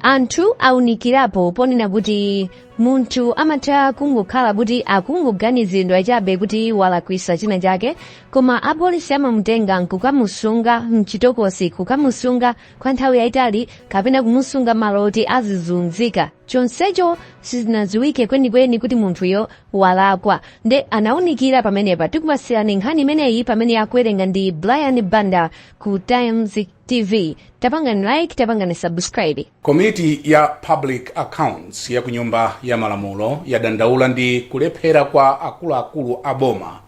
Anthu aunikirapo ponena kuti munthu amatha kungokhala kuti akungoganizidwa chabe kuti walakwisa china chake, koma apolisi amamutenga nkukamusunga mchitokosi, kukamusunga kwa nthawi yayitali kapena kumusunga malo oti azizunzika, chonsecho sizinadziwike kwenikweni kuti munthuyo walakwa. Nde anaunikira pamenepa. Tikupasirani nkhani imeneyi pamene akuwerenga ndi Brian Banda ku Times TV. Tapangani like, tapangani subscribe. Komiti ya Public Accounts ya ku Nyumba ya Malamulo yadandaula ndi kulephera kwa akuluakulu a boma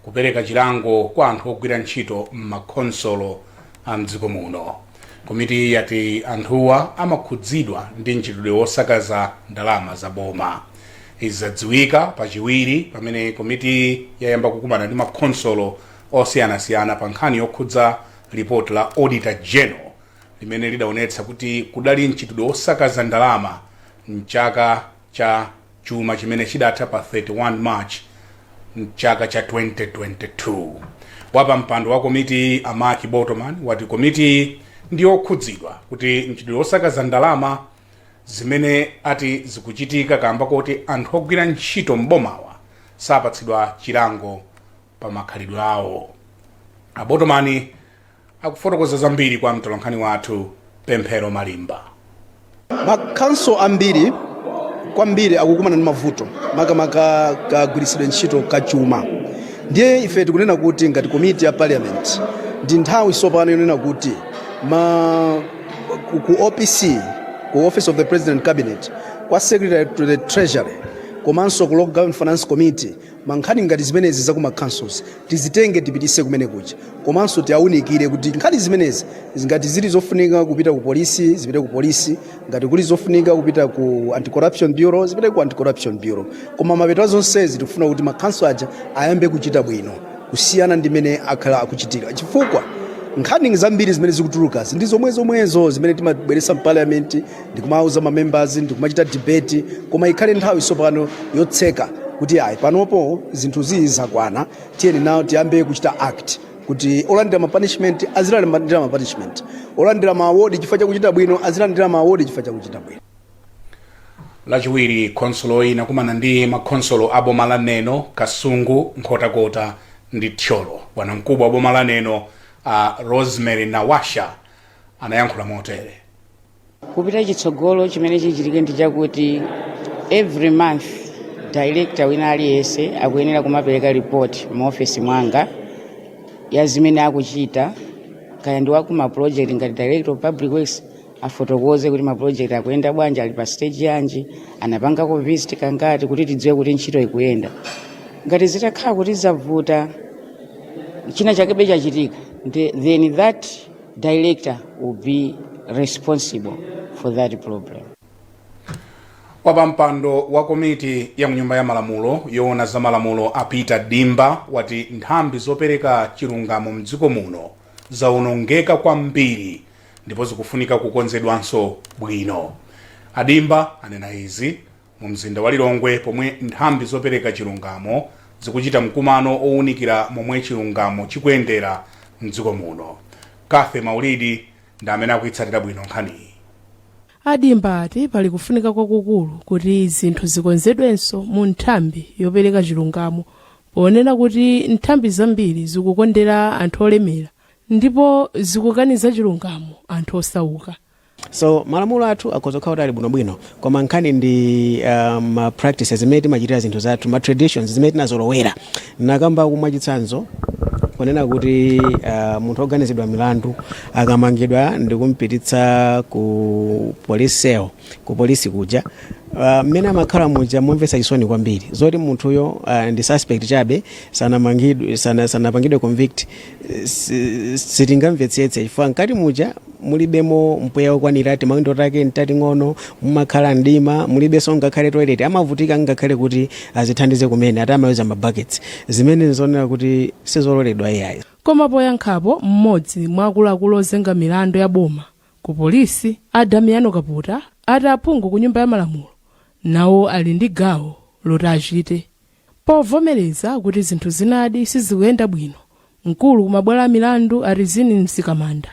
kupereka chilango kwa anthu ogwira ntchito m'makhonsolo a mdziko muno. Komiti yati anthuwa amakhudzidwa ndi mchitidwe wosakaza ndalama za boma. Izi zadziwika Pachiwiri pamene komiti yayamba kukumana ndi makhonsolo osiyanasiyana pa nkhani yokhudza lipoti la Auditor General limene lidaonetsa kuti kudali mchitidwe wosakaza ndalama mchaka cha chuma chimene chidatha pa 31 March mchaka cha 2022. Wapampando wa komiti, a Mark Botoman, wati komiti ndi yokhudzidwa kuti mchitidwe wosakaza ndalama zimene ati zikuchitika kamba koti anthu ogwira ntchito m'bomawa sapatsidwa chilango pa makhalidwe awo. A Botomani akufotokoza zambiri kwa mtolankhani wathu Pemphero Malimba. Makhanso ambiri kwambiri akukumana ndi mavuto, makamaka kagwiritsidwe ntchito kachuma. Ndiye ife tikunena kuti ngati komiti ya Parliament, ndi nthawi tsopano yonena kuti ku OPC, ku Office of the President Cabinet, kwa Secretary to the Treasury, komanso ku Local Government Finance Committee, mankhani ngati zimenezi za kuma councils tizitenge, tipitise kumene kuja, komanso tiawunikire kuti nkhani zimenezi ngati zili zofunika kupita ku polisi, zipite ku polisi, ngati kuli zofunika kupita ku Anti-Corruption Bureau, zipite ku Anti-Corruption Bureau. Koma mapeto a zonsezi, tikufuna kuti makhanso aja ayambe kuchita bwino kusiyana ndi mmene akhala akuchitira, chifukwa nkhani zambiri zimene zikutulukazi ndi zomwe zomwezo zimene timabweretsa m'Parliament ndikumauza ma members, ndikumachita debate. Koma ikhale nthawi tsopano yotseka kuti ayi, panopo zinthu ziyi zakwana, tiyeni nawo tiyambe kuchita act kuti olandira ma punishment azilandira ma punishment, olandira ma award chifukwa chakuchita bwino azilandira ma award chifukwa chakuchita bwino. Lachiwiri khonsolo inakumana ndi makhonsolo a boma la Neno, Kasungu, Nkhotakota ndi Thyolo. Bwanamkubwa wa boma la Neno, a Rosemary Nawasha, anayankhula motere. Kupita chitsogolo, chimene chichitike ndi chakuti every month director wina aliyense akuyenera kumapereka report mu office mwanga ya zimene akuchita, kaya ndi wakuma project. Ngati director of public works, afotokoze kuti ma project akuyenda bwanji, ali pa stage yanji, anapangako visit kangati, kuti tidziwe kuti ntchito ikuyenda. Ngati zitakhala kuti zavuta, china chakebe chachitika, then that director will be responsible for that problem. Wapampando wa komiti ya mnyumba ya malamulo yoona za malamulo, a Peter Dimba, wati nthambi zopereka chilungamo mdziko muno zawonongeka kwambiri ndipo zikufunika kukonzedwanso bwino. Adimba anena izi mu mzinda wa Lilongwe pomwe nthambi zopereka chilungamo zikuchita mkumano owunikira momwe chilungamo chikuyendera mdziko muno. Kathe Maulidi ndi amene akuyitsatira bwino nkhaniyi. Adimba ati pali kufunika kwakukulu kuti zinthu zikonzedwenso mu nthambi yopereka chilungamo, ponena kuti nthambi zambiri zikukondera anthu olemera ndipo zikukaniza chilungamo anthu osauka. So malamulo athu akhoza kukhala kuti ali bwinobwino, koma nkhani ndi ma practices zimene timachitira zinthu zathu, ma traditions zimene tinazolowera. Nakamba kumwa chitsanzo kunena kuti munthu oganizidwa milandu akamangidwa ndikumpititsa ku police cell, ku polisi kuja, mmene amakhala muja momvetsa chisoni kwambiri, zoti munthuyo ndi suspect chabe, sanamangidwe, sanapangidwe convict, sitingamvetsetse, chifukwa mkati muja mulibemo mpweya wokwanira, timawindo take ntating'ono, mumakhala mdima, mulibenso ngakhale toilet, amavutika ngakhale kuti azithandize kumene, ati amayuza mabuckets, zimene nzonena kuti sizololedwa iyayi. Koma poyankhapo, mmodzi mwa akuluakulu ozenga milandu ya boma ku polisi, a Damiano Kaputa, ati aphungu ku Nyumba ya Malamulo nawo ali ndi gawo loti achite. Povomereza kuti zinthu zinadi sizikuyenda bwino, mkulu kumabwalo a milandu, a Rizine Mzikamanda,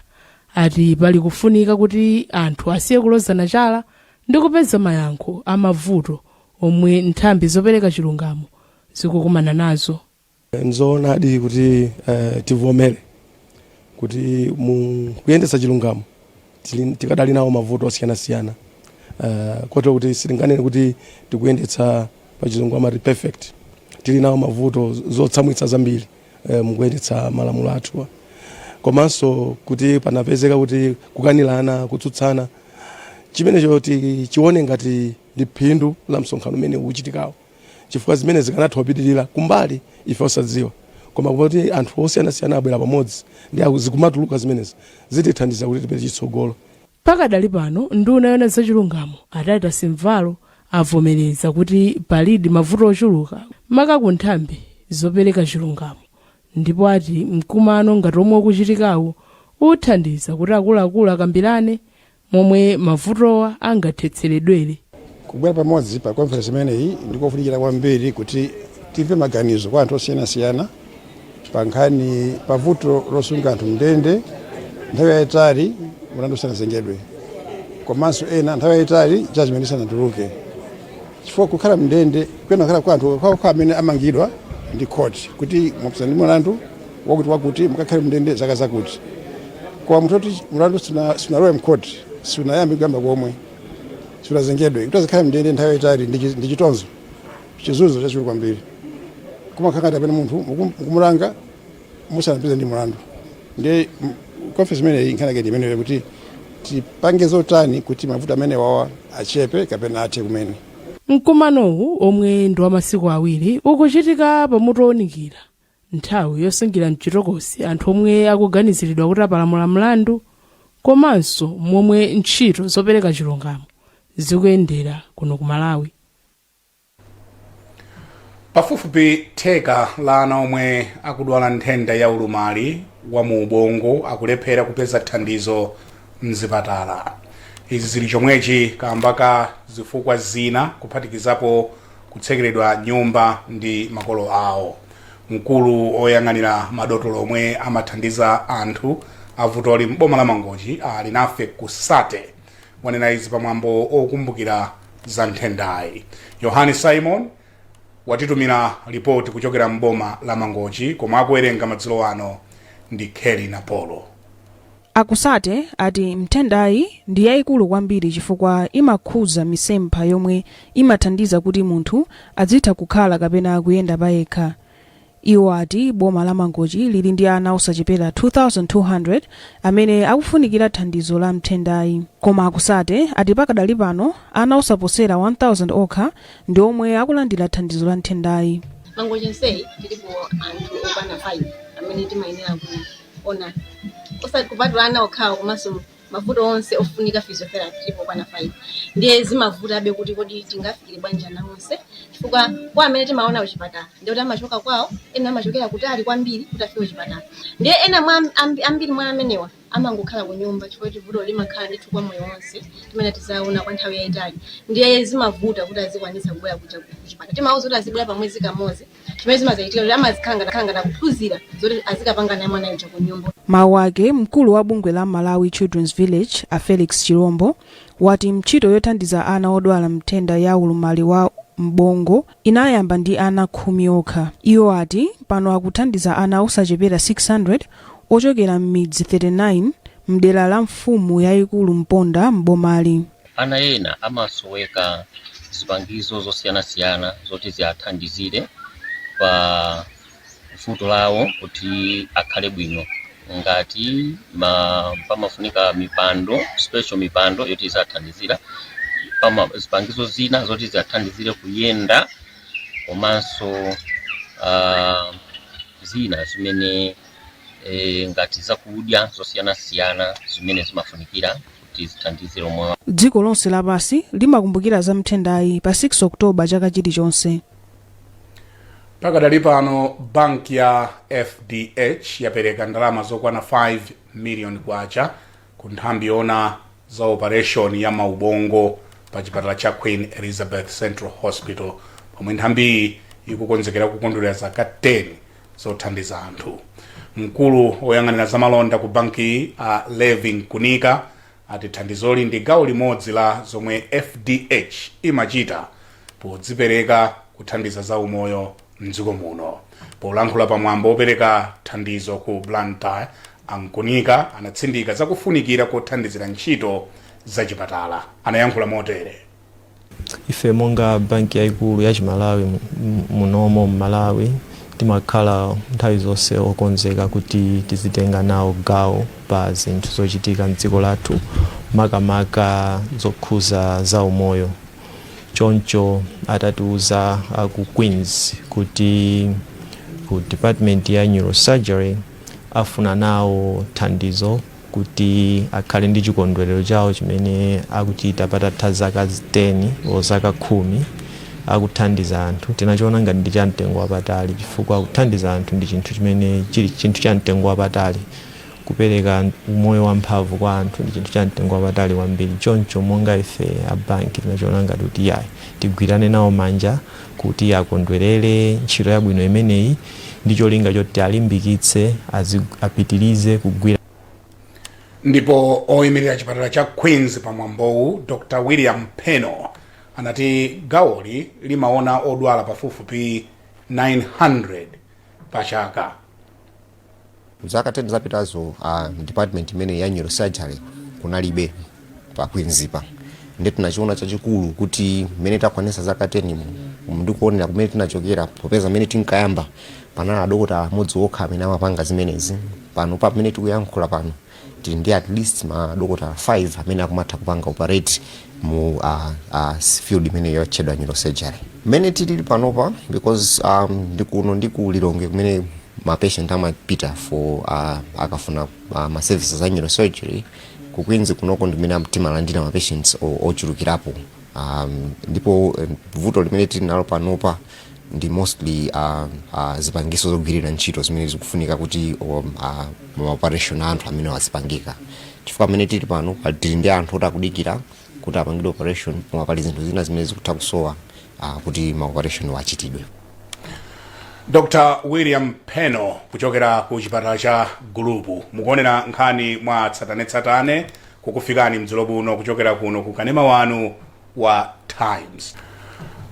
Ati pali kufunika kuti anthu asiye kulozana chala ndi kupeza mayankho a mavuto omwe nthambi zopereka chilungamo zikukumana nazo. Nzoonadi kuti tivomere kuti mu kuyendetsa chilungamo tikadali nawo mavuto osiyanasiyana, kotero kuti sitinganene kuti tikuyendetsa, pachizungu amati perfect. Tili nawo mavuto, zotsamwitsa zambiri mukuyendetsa malamulo athuwa, komanso kuti panapezeka kuti kukanirana, kutsutsana. Chimenecho tichione ngati ndi phindu la msonkhano umene ukuchitikawo, chifukwa zimene zikanatha kupitirira kumbali ife osadziwa, koma kuti anthu osiyanasiyana abwera pamodzi ndi zikumatuluka zimenezi, zitithandiza kuti tipite chitsogolo. Pakadali pano, nduna yona zachilungamo a Titus Mvalo avomereza kuti palidi mavuto ochuluka maka ku nthambi zopereka chilungamo, ndipo ati mkumano ngati omwe ukuchitikawo uthandiza kuti akuluakulu akambirane momwe mavutowa angathetseredwere. Kubwera pamodzi pa conference imeneyi ndikofunikira kwambiri kuti timve maganizo kwa anthu osiyanasiyana pa nkhani, pa vuto losunga anthu mndende nthawi yayitali mulandu usanazengedwe, komanso ena nthawi yayitali judgment isanatuluke, chifukwa kukhala mndende kuyena kukhala kwa anthu okhaokha amene amangidwa ndi court kuti mwapeza ndi mulandu wakuti wakuti, mukakhale mndende zaka zakuti. Koma munthu oti mulandu sunalowe mcourt, sunayambe kuyamba komwe, sunazengedwe, kuti azikhala mndende nthawi yayitali ndi chitonzo, chizunzo chachikulu kwambiri. Kumakhala ngati amene munthu mukumulanga musanapeze ndi mulandu. Ndi conference imeneyi nkhani yake ndi imeneyo, kuti tipange zotani kuti mavuto amene wawa achepe kapena athe kumene. Mkumanowu, omwe ndi wa masiku 2, ukuchitika pamutu owunikira nthawi yosungira mchitokosi anthu omwe akuganiziridwa kuti apalamula mlandu, komanso momwe ntchito zopereka chilungamo zikuyendera kuno ku Malawi. Pafupifupi theka la ana omwe akudwala nthenda ya ulumali wa mu ubongo akulephera kupeza thandizo mzipatala. Izi zili chomwechi kamba ka zifukwa zina, kuphatikizapo kutsekeredwa nyumba ndi makolo awo. Mkulu oyang'anira madotolo omwe amathandiza anthu avutoli m'boma la Mangochi, ali nafe Kusate, wanena izi pamwambo okumbukira za nthendayi. Yohani Simon watitumira ripoti kuchokera m'boma la Mangochi, koma akuwerenga madzulo ano ndi Kelly Napolo. Akusate ati nthendayi ndi yayikulu kwambiri chifukwa imakhuza misempha yomwe imathandiza kuti munthu azitha kukhala kapena kuyenda payekha. Iwo ati boma la Mangochi lili ndi ana osachepera 2200 amene akufunikira thandizo la nthendayi. Koma Akusate ati pakadali pano ana osaposera 1000 okha ndi omwe akulandira thandizo la nthendayi. Mangochi nseyi tilipo anthu okwana 5 amene timayenera kuona, osati kupatula ana okhawo, komanso mavuto onse ofunika physiotherapy, tilipo okwana 5. Ndiye zimavutabe kuti kodi tingafikire bwanji ana onse, chifukwa kwa amene timaona kuchipatala ndikuti amachoka kwawo, ena amachokera kutali kwambiri kuti afike kuchipatala. Ndiye ena mwa ambiri mwa amenewa amangokhala ku nyumba, chifukwa kuti vuto limakhala ndithu kwa moyo wonse, timene tizaona kwa nthawi yayitali. Ndiye zimavuta kuti azikwanitsa kubwera kuja kuchipatala. Timawuza kuti azibwera pa mwezi kamodzi. Chimene zimazachitika kuti amazikhala ngati akuphunzira zoti azikapanga naye mwana uja ku nyumba. Mawu ake, mkulu wa bungwe la Malawi Children's Village a Felix Chirombo wati ntchito yothandiza ana odwala nthenda ya ulumali wa mbongo inayamba ndi ana 10 okha. Iwo ati pano akuthandiza ana osachepera 600 ochokera m'midzi 39 mdera la mfumu yayikulu Mponda m'bomali. Ana ena amasoweka zipangizo zosiyanasiyana zoti ziathandizire pa vuto lawo kuti akhale bwino, ngati pamafunika mipando, special mipando yoti izathandizira, pama zipangizo zina zoti ziathandizire kuyenda, komanso zina zimene ngati zakudya zosiyanasiyana zimene zimafunikira kuti zithandizire umoyo. Dziko lonse lapansi limakumbukira za nthendayi pa 6 October chaka chilichonse. Pakadali pano, banki ya FDH yapereka ndalama zokwana 5 million kwacha ku nthambi yoona za operation ya maubongo pa chipatala cha Queen Elizabeth Central Hospital, pomwe nthambiyi ikukonzekera kukondwerera zaka 10 zothandiza anthu. Mkulu woyang'anira zamalonda ku banki, a Levi Nkunika, ati thandizoli ndi gawo limodzi la zomwe FDH imachita podzipereka kuthandiza za umoyo mdziko muno. Polankhula pamwambo wopereka thandizo ku Blantyre, a Nkunika anatsindika zakufunikira kothandizira ntchito zachipatala. Anayankhula motere. Ife monga banki yayikulu ya Chimalawi munomo mMalawi, timakhala nthawi zonse okonzeka kuti tizitenga nawo gawo pa zinthu zochitika mdziko lathu, makamaka zokhuza za umoyo. Choncho atatiuza aku Queens kuti ku department ya neurosurgery afuna nawo thandizo kuti akhale ndi chikondwerero chawo chimene akuchita patatha zaka 10 o zaka 10 akuthandiza anthu, tinachiona ngati ndi cha mtengo wapatali, chifukwa kuthandiza anthu ndi chinthu chimene chili chinthu cha mtengo wapatali. Kupereka umoyo wamphamvu kwa anthu ndi chinthu cha mtengo wapatali kwambiri. Choncho monga ife a banki tinachiona ngati kuti yayi, tigwirane nawo manja kuti akondwerere ntchito yabwino imeneyi ndi cholinga choti alimbikitse apitirize kugwira. Ndipo oyimirira chipatala cha Queens pamwambowu, Dr William Peno, anati gawoli limaona odwala pafupifupi 900 pa chaka. Zaka 10 zapitazo, department imene ya neurosurgery kunalibe pa Queens pa. Ndi tinachiona chachikulu kuti mmene takwanisa zaka 10 mu, ndikuonera kumene tinachokera, popeza mmene tinkayamba panali adokotala amodzi okha amene amapanga zimenezi. Pano pa pamene tikuyankhula pano, tili ndi at least madokotala 5 amene akumatha kupanga operate mu field imene yotchedwa neurosurgery mmene tilili panopa, because ndikuno ndi ku Lilongwe kumene ma patient amapita for akafuna ma services a neurosurgery. Ku Queens kunoko ndimene timalandira ma patients ochulukirapo, ndipo vuto limene tili nalo panopa ndi mostly zipangiso zogwirira ntchito zimene zikufunika kuti ma operation a anthu amene azipangika, chifukwa pamene tili pano tili ndi anthu oti akudikira kuti apangidwe operation, koma pali zinthu zina zimene zikutha kusowa kuti ma operation achitidwe. Dr William Peno kuchokera ku chipatala cha Gulupu. Mukuonera nkhani mwa tsatanetsatane kukufikani mdzulo buno kuchokera kuno ku kanema wanu wa Times.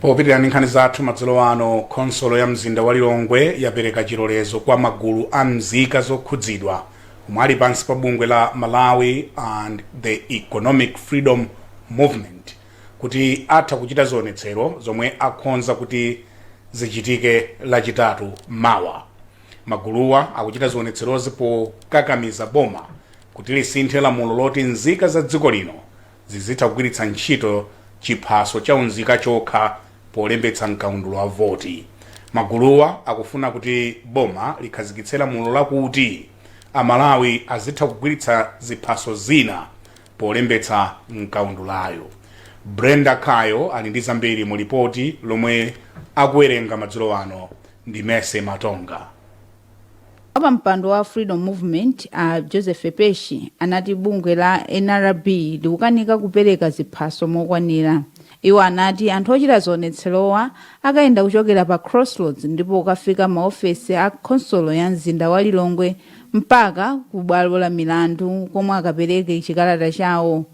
Popitirani nkhani zathu madzulo ano, khonsolo ya mzinda wa Lilongwe yapereka chilolezo kwa magulu a mzika zokhudzidwa omwe ali pansi pa bungwe la Malawi and the Economic Freedom Movement kuti atha kuchita zionetsero zomwe akhonza kuti zichitike Lachitatu mawa. Maguluwa akuchita zionetserozi pokakamiza boma kuti lisinthe lamulo loti nzika za dziko lino zizitha kugwiritsa ntchito chiphaso cha unzika chokha polembetsa mkaundula wa voti. Maguluwa akufuna kuti boma likhazikitse lamulo lakuti Amalawi azitha kugwiritsa ziphaso zina polembetsa mkaundulayo. Brenda Kayo ali ndi zambiri mu lipoti lomwe akuwerenga madzulo ano ndi Mese Matonga. Wapampando wa Freedom Movement, a Joseph Peshi, anati bungwe la NRB likukanika kupereka ziphaso mokwanira. Iwo anati anthu ochita zionetserowa akayenda kuchokera pa Crossroads ndipo kukafika maofesi a khonsolo ya mzinda wa Lilongwe mpaka ku bwalo la milandu komwe akapereke chikalata chawo.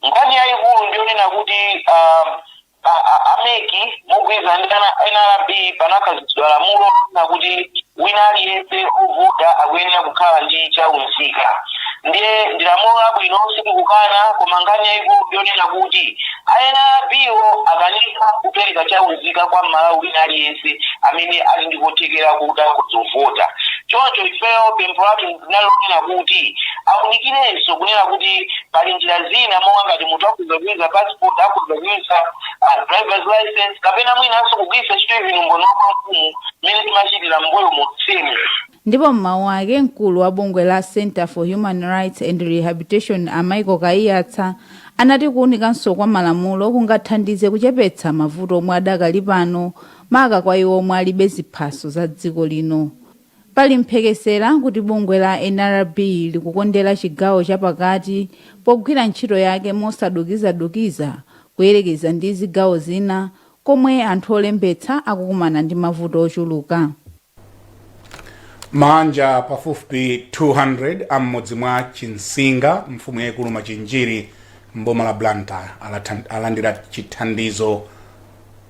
Nkhani yayikulu ndiyonena kuti a MEC mogwirizana ndi NRB panakhazikitsidwa lamulo lonena kuti wina aliyense ovota akuyenera kukhala ndi chaunzika. Ndiye ndi lamulo labwino, sitikukana, koma nkhani yayikulu ndiyonena kuti a NRB wo akanika kupereka chaunzika kwa Mmalawi wina aliyense amene ali ndi kothekera kuti akhoza kuvota. Choncho ifeyo pempho lathu linali lonena kuti aunikirenso kunena kuti pali njira zina, monga ngati munthu akhoza kuyuza passport, akhoza kuyuza driver's license, kapena mwinanso kugwiritsa ntchito even umboni wa kwa mfumu mmene timachitira m'mbuyo monsemu. Ndipo m'mawu ake, mkulu wa bungwe la Center for Human Rights and Rehabilitation, a Michael Kaiyatsa, anati kuwunikanso kwa malamulo kungathandize kuchepetsa mavuto omwe adakali pano, maka kwa iwo omwe alibe ziphaso za dziko lino. Pali mphekesera kuti bungwe la NRB likukondera chigawo chapakati pogwira ntchito yake mosadukizadukiza kuyerekeza ndi zigawo zina komwe anthu olembetsa akukumana ndi mavuto ochuluka. Mabanja pafupifupi 200 am'mudzi mwa Chinsinga, mfumu yaikulu Machinjiri, mboma la Blantyre alandira chithandizo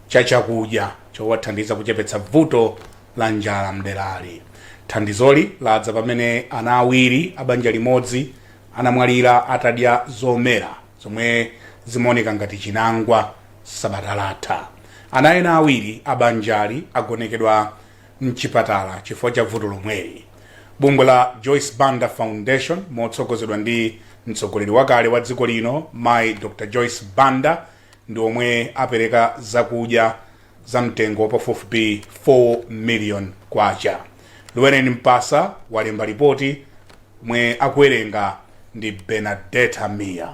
cha chakudya chowathandiza kuchepetsa vuto la njala mderali. Thandizoli ladza pamene ana awiri a banja limodzi anamwalira atadya zomera zomwe zimaoneka ngati chinangwa sabata latha. Ana ena awiri a banjali agonekedwa mchipatala chifukwa cha vuto lomweli. Bungwe la Joyce Banda Foundation, motsogozedwa ndi mtsogoleri wakale wa dziko lino Mayi Dr Joyce Banda, ndi omwe apereka zakudya za mtengo wapafupifupi 4 million kwacha. Luwereni Mpasa walemba ripoti mwe akuwerenga ndi Benadeta Mia.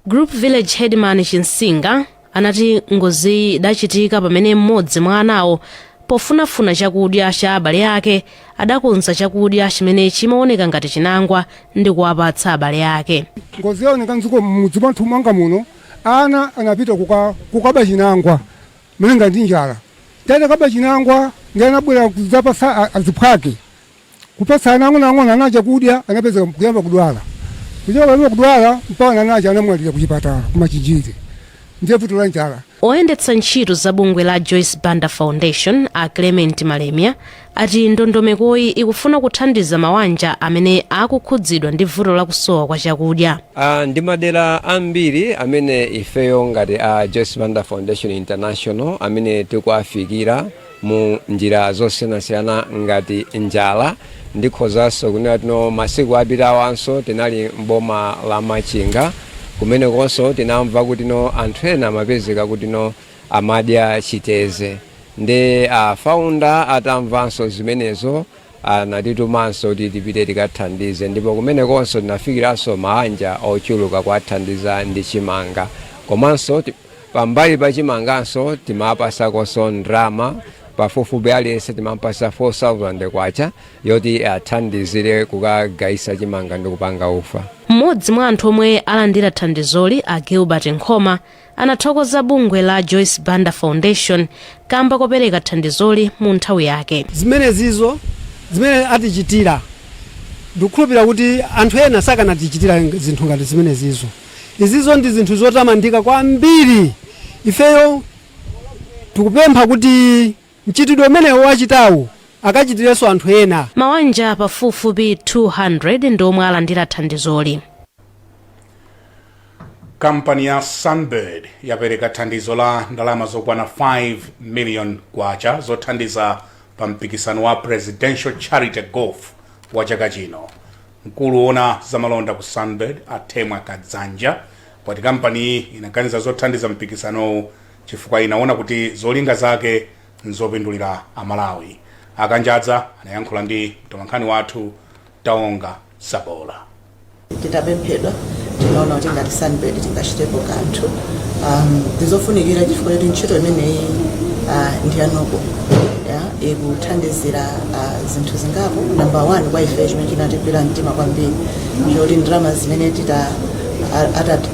Group Village Headman Chinsinga anati ngoziyi idachitika pamene mmodzi mwa anawo pofunafuna chakudya cha abale ake adakonza chakudya chimene chimaoneka ngati chinangwa ndi kuwapatsa abale ake. Ngozi yaoneka mdziko mudzi mwathu mwanga muno. Ana anapita kukaba chinangwa malinga ndi njala. Tata kaba chinangwa ndi anabwera kudzapasa aziphwake, kupasa ana ang'onoang'ono ana chakudya, anapeza kuyamba kudwala. Kuchoka pamene kudwala mpaka anacha anamwalira kuchipatala kuMachinjiri. Ndiye vuto la njala. Oyendetsa ntchito za bungwe la Joyce Banda Foundation a Clement Malemia ati ndondomekoyi ikufuna kuthandiza mawanja amene akukhudzidwa ndi vuto la kusowa kwa chakudya. Ndi madera ambiri amene ifeyo ngati a Joyce Banda Foundation International amene tikuafikira mu njira zosiyanasiyana ngati njala. Ndikhozanso kunena tino masiku apitawanso tinali mboma la Machinga, kumenekonso tinamva kuti no anthu ena amapezeka kuti no amadya chiteze, ndi a founder atamvanso zimenezo anatitumanso kuti tipite tikathandize, ndipo kumenekonso tinafikiranso maanja ochuluka kuwathandiza ndi chimanga, komanso pambali pa chimanganso timapasakonso ndrama pafupifupi aliyense timampasa 4000 kwacha yoti athandizire kukagayisa chimanga ndi kupanga ufa. Mmodzi mwa anthu omwe alandira thandizoli, a Gilbert Nkhoma, anathokoza bungwe la Joyce Banda Foundation kamba kopereka thandizoli mu nthawi yake. Zimenezizo zimene atichitira, ndikukhulupirira kuti anthu ena sakanatichitira zinthu ngati zimenezizo. Izizo ndi zinthu zotamandika kwambiri. Ifeyo tikupempha kuti mchitidwe umenewo wachitawu akachitirenso anthu ena. Mawanja pafupifupi 200 ndi omwe alandira thandizoli. Kampani ya Sunbird yapereka thandizo la ndalama zokwana 5 million kwacha zothandiza pa mpikisano wa Presidential Charity Golf wa chaka chino. Mkulu woona zamalonda ku Sunbird, Athemwa Kadzanja, wati kampaniyi inaganiza zothandiza mpikisanowu chifukwa inaona kuti zolinga zake nzopindulira Amalawi. Akanjadza anayankhula ndi mtolankhani wathu Taonga Sabola. Titapemphedwa, tinaona kuti ngati Sunbird tingachitepo kanthu. Ndizofunikira chifukwa choti ntchito imeneyi ndi yanoko ya ikuthandizira zinthu zingapo. Number one, kwa ife chimene chinatigwira mtima kwambiri choti ndalama zimene tita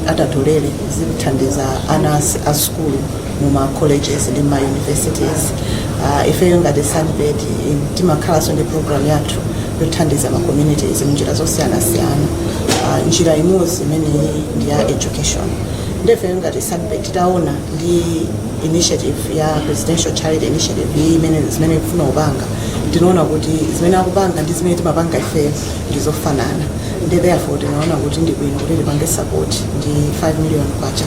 atatolere zikuthandiza ana a sukulu mu ma colleges ndi ma universities. Ifeyo ngati Sunbird timakhalanso ndi program yathu yothandiza ma communities munjira zosiyanasiyana. Njira imodzi imeneyi ndi ya education. Ndefeyo ngati Sunbird titaona ndi initiative ya Presidential Charity Initiative iyi imene zimene ikufuna kupanga, tinaona kuti zimene akupanga ndi zimene timapanga ifeyo ndizofanana, ndi therefore tinaona kuti ndi bwino kuti tipange support ndi 5 million kwacha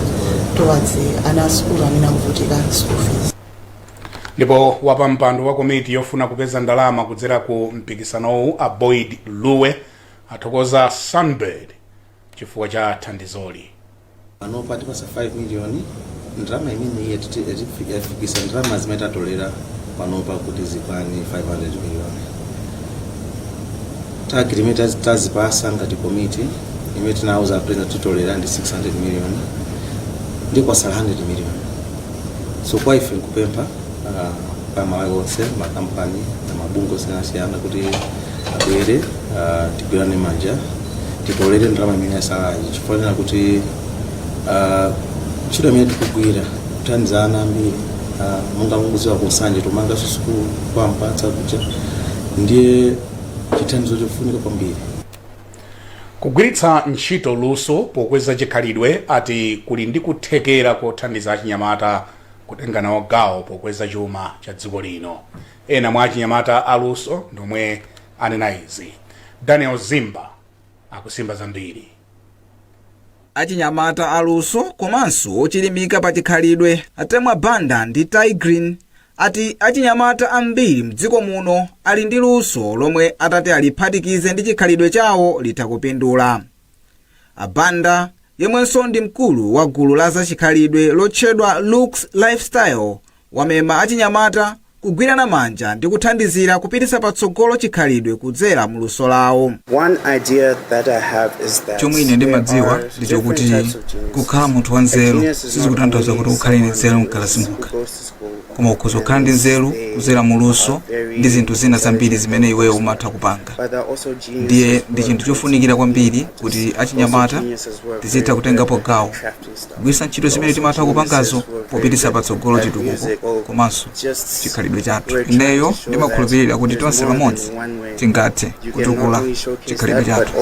towards ana a sukulu amene akuvutika school fees. Ndipo wapampando wa komiti yofuna kupeza ndalama kudzera ku mpikisanowu, a Boyd Luwe, athokoza Sunbird chifukwa cha thandizoli. Panopa tipasa 5 million. Ndalama imeneyi yafikisa ndalama zimene tatolera panopa kuti zikwane 500 million. Target imene tazipasa ngati komiti imene tinauza president titolera ndi 600 million, ndi kwasala 100 million. So kwa ife nkupempha pa Malawi onse, makampani na mabungwe osiyanasiyana kuti abwere, tigwirane manja, titolere ndalama imene yasalayi, chifukwa kuti ntchito imene tikugwira kuthandiza ana ambiri, monga mukudziwa ku Nsanje tomanganso sukulu kwa Mpatsa kuja. Ndiye chithandizo chofunika kwambiri. Kugwiritsa ntchito luso pokweza chikhalidwe ati kuli ndi kuthekera kothandiza achinyamata kutenga nawo gawo pokweza chuma cha dziko lino. Ena mwa achinyamata aluso ndomwe anena izi. Daniel Zimba akusimba zambiri. Achinyamata aluso komanso ochilimika pa chikhalidwe, Atemwa Banda ndi Ty Green, ati achinyamata ambiri mdziko muno ali ndi luso lomwe atati aliphatikize ndi chikhalidwe chawo litha kupindula. Abanda, yemwenso ndi mkulu wa gulu la zachikhalidwe lotchedwa Looks Lifestyle, wamema achinyamata kugwirana manja ndi kuthandizira kupititsa patsogolo chikhalidwe kudzera mu luso lawo. Chomwe ine ndimadziwa ndi chokuti kukhala munthu wanzeru sizikutanthauza kuti ukhale ndi nzeru mkalasi mokha, koma ukhoza kukhala ndi nzeru kudzera mu luso ndi zinthu zina zambiri zimene iweyo umatha kupanga. Ndiye ndi chinthu chofunikira kwambiri kuti achinyamata tizitha kutengapo gawo, kugwiritsa ntchito zimene timatha kupangazo popititsa patsogolo chitukuko komanso chikhalidwe chathu. Ineyo ndimakhulupirira kuti tonse pamodzi tingathe kutukula chikhalidwe chathu.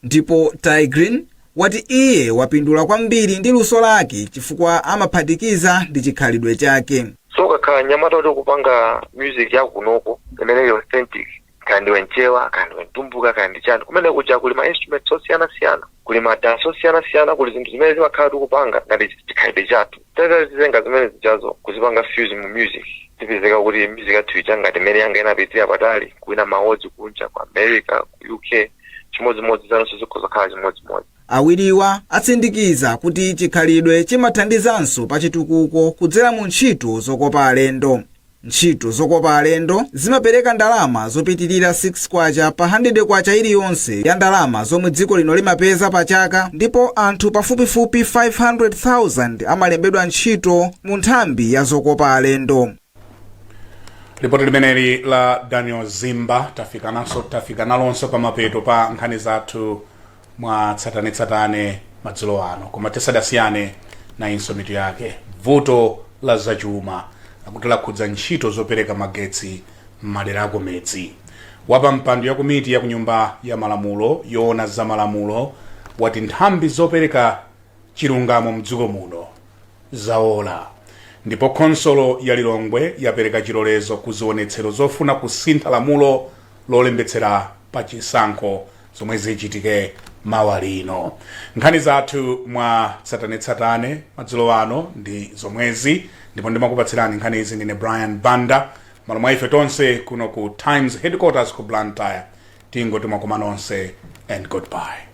Ndipo Ty Green wati iye wapindula kwambiri ndi luso lake chifukwa amaphatikiza ndi chikhalidwe chake. So ukakhala mnyamata kuti ukupanga music yakunoko imene ili authentic, kaya ndiwe Mchewa, kaya ndiwe Mtumbuka, kaya ndi chani, kumene kuja kuli ma instruments osiyanasiyana, kuli ma dance osiyanasiyana, kuli zinthu zimene zimakhala tikupanga ngati chikhalidwe chathu. Tazitenga zimene zijazo kuzipanga fuse mu music, tipezeka kuti music yathu ija ngati imene yanga inapitirira patali kuwina ma awards kunja ku America, ku UK, chimodzimodzi zanonso zikhoza kukhala chimodzimodzi. Awiriwa atsindikiza kuti chikhalidwe chimathandizanso pa chitukuko kudzera mu ntchito zokopa alendo. Ntchito zokopa alendo zimapereka ndalama zopitirira 6 kwacha pa 100 kwacha iliyonse ya ndalama zomwe dziko lino limapeza pa chaka, ndipo anthu pafupifupi 500,000 amalembedwa ntchito mu nthambi ya zokopa alendo. Ripoti limeneli la Daniel Zimba. Tafika nalonso pamapeto pa nkhani zathu mwa tsatanetsatane madzulo ano, koma tisadasiyane nayinso mitu yake. Vuto la zachuma akuti lakhudza ntchito zopereka magetsi m'madera akumidzi. Wapampando ya komiti ya kunyumba ya malamulo yoona za malamulo wati nthambi zopereka chilungamo mdziko muno zaola. Ndipo khonsolo ya Lilongwe yapereka chilolezo ku zionetsero zofuna kusintha lamulo lolembetsera pa chisankho zomwe zichitike mawa lino. Nkhani zathu mwa tsatanetsatane madzulo ano ndi zomwezi, ndipo ndimakupatsirani nkhani izi ndine Brian Banda. Malo mwa ife tonse kuno ku Times headquarters ku Blantyre, tingoti mwakoma nonse and goodbye.